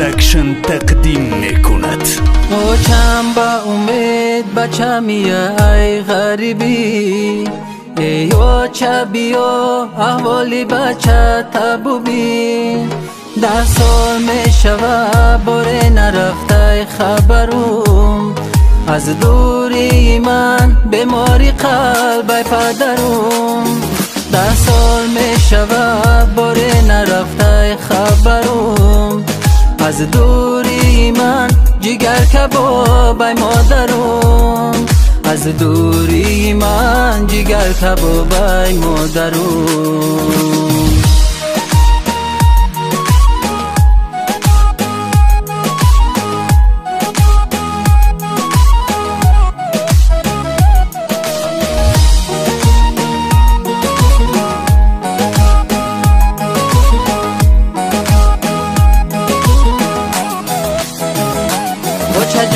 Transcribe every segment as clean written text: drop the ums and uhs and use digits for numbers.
Продакшн тақдим мекунад. Очам ба умед бачамия ай ғарибӣ, эй оча биё аҳволи бача табубӣ. 10 сол мешава боре нарафтай хабарум, аз дурии ман бемори қалбай падарум. 10 сол мешава боре нарафтай хабарум, аз дурии ман ҷигар кабобай модарум. Аз дурии ман ҷигар кабобай модарум.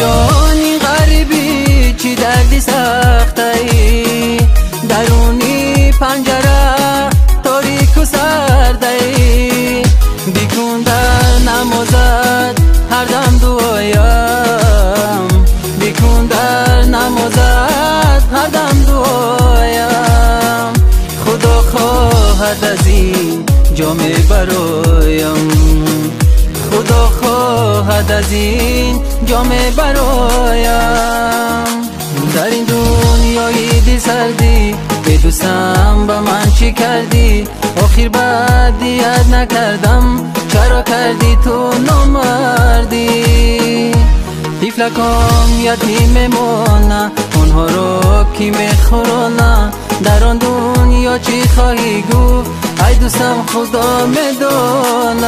Ҷони ғарибӣ чӣ дарди сахтаӣ, даруни панҷара торику сардаӣ. Бикун дар намозат ҳардам дуоям, бикун дар намозат ҳардам дуоям. Худо хоҳад аз ин ҷо мебароям, Худо хоҳад аз ин ҷо мебароям. Дар ин дунёи дилсардӣ бедӯстам ба ман чӣ кардӣ? Охир бадият накардам, чаро кардӣ ту номардӣ? Тифлакон ятим мемона, онҳоро кӣ мехӯрона? Дар он дунё чӣ хоҳӣ гуфт? Ай дӯстам, Худо медонад.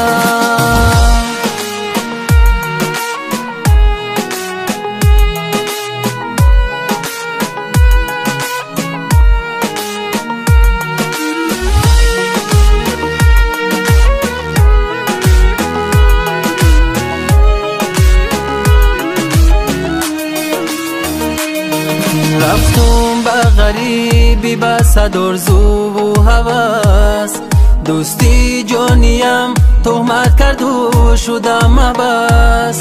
Рафтум ба ғарибӣ ба сад орзуву ҳавас, дӯсти ҷониям туҳмат карду шудам маҳбас.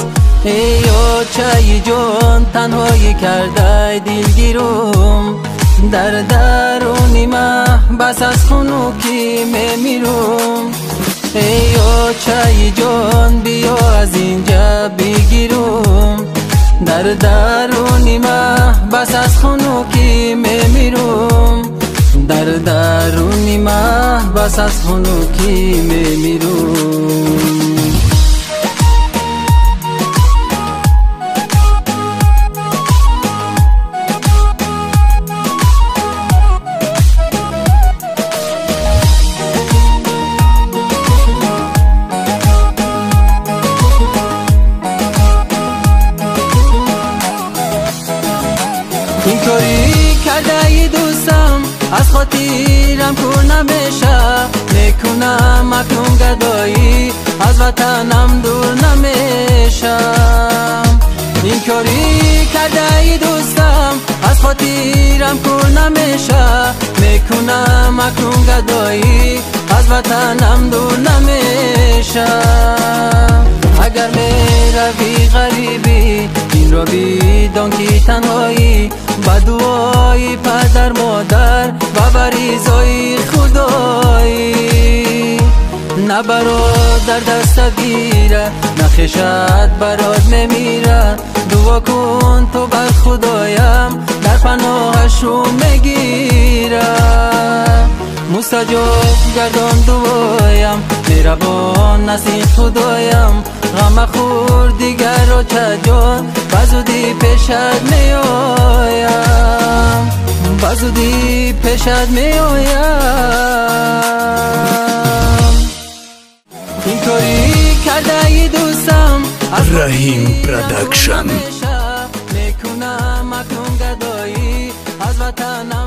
Эй очаи ҷон, танҳоӣ кардай дилгирум, дар даруни маҳ бас аз хунукӣ мемирум. Эй очаи ҷон, биё аз инҷа бигирум, дар даруни маҳ бас аз хунукӣ мемирум. Дар даруни маҳ бас аз хунукӣ мемирум. Ин кори кардаи дӯстам аз хотирам кур намеша, мекунам акнун гадоӣ аз ватанам дур намешам. Ин кори кардаи дӯстам аз хотирам кур намеша, мекунам акнун гадоӣ аз ватанам дур намешам. Агар меравӣ ғарибӣ, инро бидон ки танҳоӣ, ба дуои падар модар ва ба ризои худоӣ. На бародар дастат гира, на хешат барот мемира. Дуо кун ту бар худоям, дар паноҳашу мегира. Мустаҷоб гардон дуоям, меҳрабон аст ин худоям. Ғам махӯр дигар очаҷон, ба зудӣ пешат меоям, ба зудӣ пешат меоям. Ин кори кардаи дӯстам аз Раҳим Продакшн. Мекунам акнун гадоӣ аз ватанам.